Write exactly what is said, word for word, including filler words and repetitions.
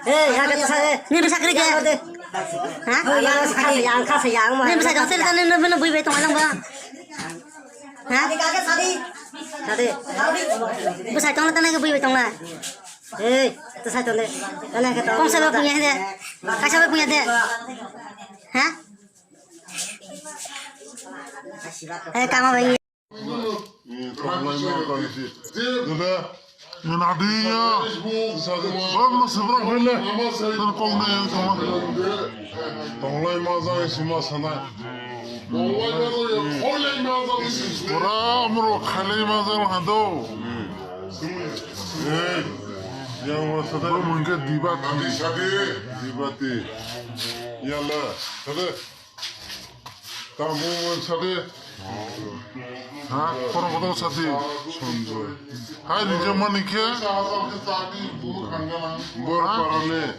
Hey, ya kata saya. Ni bisa kiri ke? Ya, kata. Ha? Ya, kata saya, yang kata saya, yang mana? Ni bisa kata saya, ni, ni, ni, bui bui tong alang ba. Ha? Kata saya. Kata. Bisa tong na, tana ke bui bui tong na. Hey, kata saya tong de. Tana ke tong. Kong sa ba punya de. Kasa ba punya de. Ha? Eh, kama ba. Nadi ya. Bang masih berang hele. Dan kau na yang sama. Tonglai maza yang sima sana. Pura amro khalai maza hado. Eh, yang masa dah mungkin dibati. Dibati. Ya lah. Sada. Tamo sade. Ha, kono kono sade. Hai, nije mani khe. Bor parane.